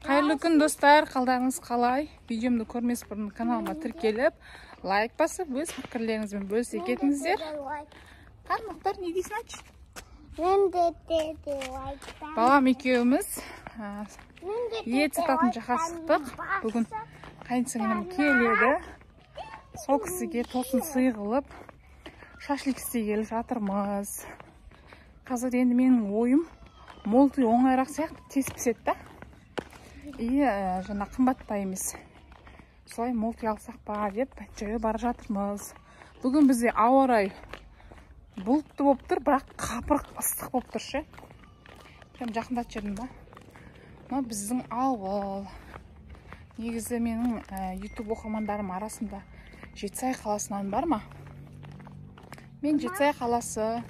Қайырлы күн, достар, қалдарыңыз қалай? Видеомды көрмес бұрын каналыма тіркеліп, лайк басып, өз пікірлеріңізбен бөлісе кетіңіздер. Қан, Мұхтар, не дейсің, айтшы? Мен де лайк. Балам екеуміз ет сататын жаққа шықтық. Бүгін қайын сіңілім келеді. Сол кісіге тосын сый қылып, шашлик істегелі жатырмыз. Қазір енді менің ойым молтый оңайырақ сияқты, тез піседі да. И жаңа қымбат та емес. Солай молтый алсақ па деп жаяу бара жатырмыз. Бүгін бізде ауа райы бұлтты болып тұр, бірақ қапырық ыстық болып тұр ше. Прям жақындатып жібердім ба? Мынау біздің ауыл. Негізі менің YouTube оқырмандарым арасында Жетісай қаласынан бар ма? Мен Жетісай қаласы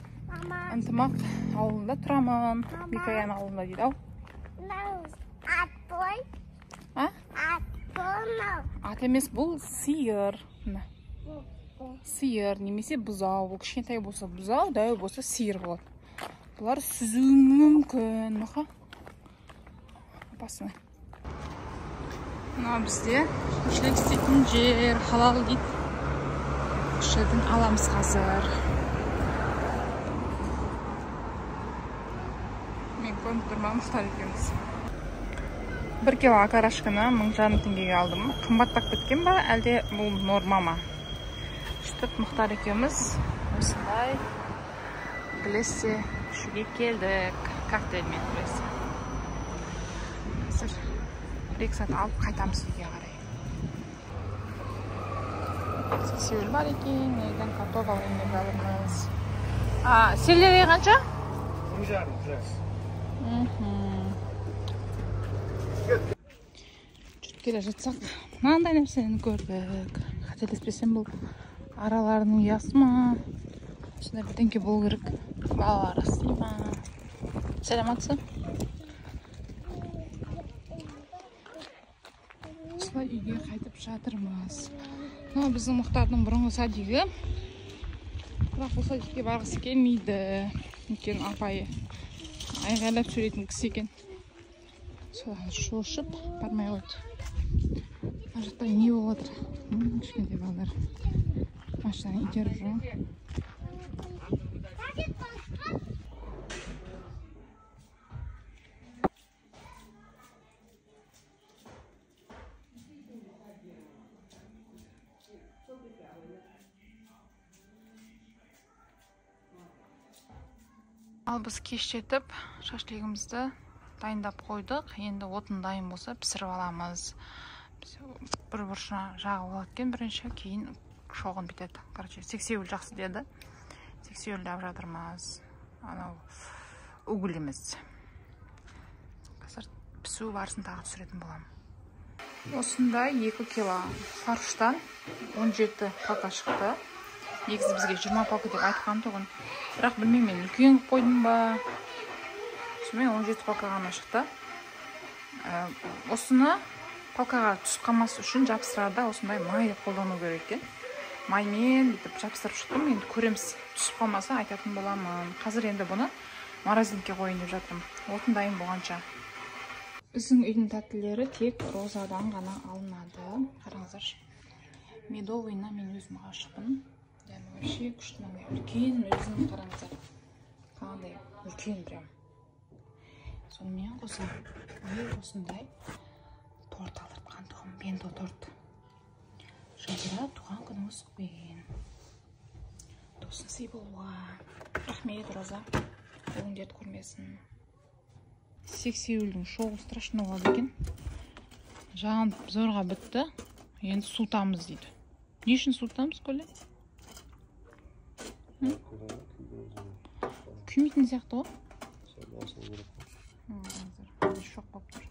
Ынтымақ ауылында тұрамын. Микоян ауылында дейді ау. Ат. А? Ат. Ат емес, бұл сиыр. Мына. Сиыр немесе бұзау. Бұл кішкентай болса бұзау, дәу болса сиыр болады. Бұлар сүзуі мүмкін. Маха. Апасына. Мына бізде шашлик істейтін жер, халал дейді. Осы жерден аламыз қазір. Мен көрініп тұрмын, Мұхтар екеуміз. 1 кило окорочканы 1500 теңгеге алдым. Қымбаттап кеткен ба, әлде бұл норма ма? Сөйтіп Мұхтар екеуміз осындай глессе ішуге келдік. Коктейльмен глессе. Қазір 1-2 сағат алып қайтамыз үйге қарай. Сексеуіл бар екен, неден картоп алайын деп жатырмыз. Селдерей қанша? 1500. Жүріп келе жатсақ, мынандай нәрсені көрдік. Қателеспесем, бұл араларының ұясы ма? Сондай бірдеңке болу керек. Балалар арасы ма? Сәлеметсіз? Осылай үйге қайтып жатырмыз. Мынау біздің Мұхтардың бұрынғы садигі. Бірақ бұл садикке барғысы келмейді. Өйткені апайы айғайлап сөйлейтін кісі екен. Содан шошып бармай қойды. Мына жақта не болып жатыр? Кішкентай балалар машинаны итеріп жүр. Ал біз кештетіп шашлигімізді дайындап қойдық. Енді отын дайын болса пісіріп аламыз. Бір бұрышына жағып алады екен бірінші, кейін шоғын бітеді. Короче, сексеуіл жақсы деді. Сексеуілді алып жатырмыз. Анау угіліміз. Қазір пісу барысын тағы түсіретін боламын. Осындай 2 кило фарштан 17 палка шықты. Негізі бізге 20 палка деп айтқан тұғын. Бірақ білмеймін, мен үлкен қылып қойдым ба? Сонымен 17 палка ғана шықты. Осыны палкаға түсіп қалмас үшін жапсырарда осындай май қолдану керек екен. Маймен бүйтіп жапсырып шықтым. Енді көреміз, түсіп қалмаса айтатын боламын. Қазір енді бұны морозилкаға қояйын деп жатырмын. Отын дайын болғанша. Біздің үйдің тәттілері тек Розадан ғана алынады. Қараңыздаршы. Медовыйына мен өзім ғашықпын. Дәмі вообще күшті, мынандай үлкен өзін қараңыздар. Қандай үлкен прям. Сонымен қоса осындай торт алдыртқан тұғым, бенто торт. Жазира, туған күніңіз құтты. Тосын сый болуға. Рахмет, Роза. Қолың дерт көрмесін. Сексеуілдің шоғы страшно болады екен. Жанып зорға бітті. Енді суытамыз дейді. Не үшін суытамыз, Коля? Күймейтін сияқты ғой. Шоқ болып тұр.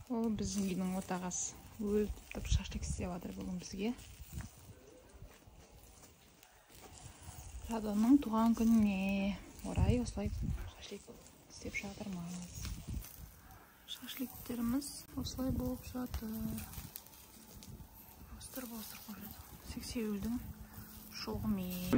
Ол біздің үйдің отағасы. Өліп шашлик істеп жатыр бүгін бізге. Радонның туған күніне орай осылай шашлик істеп жатырмыз. Шашликтеріміз осылай болып жатыр. Остыр-остыр қойып жатыр. Сексеуілдің шоғымен.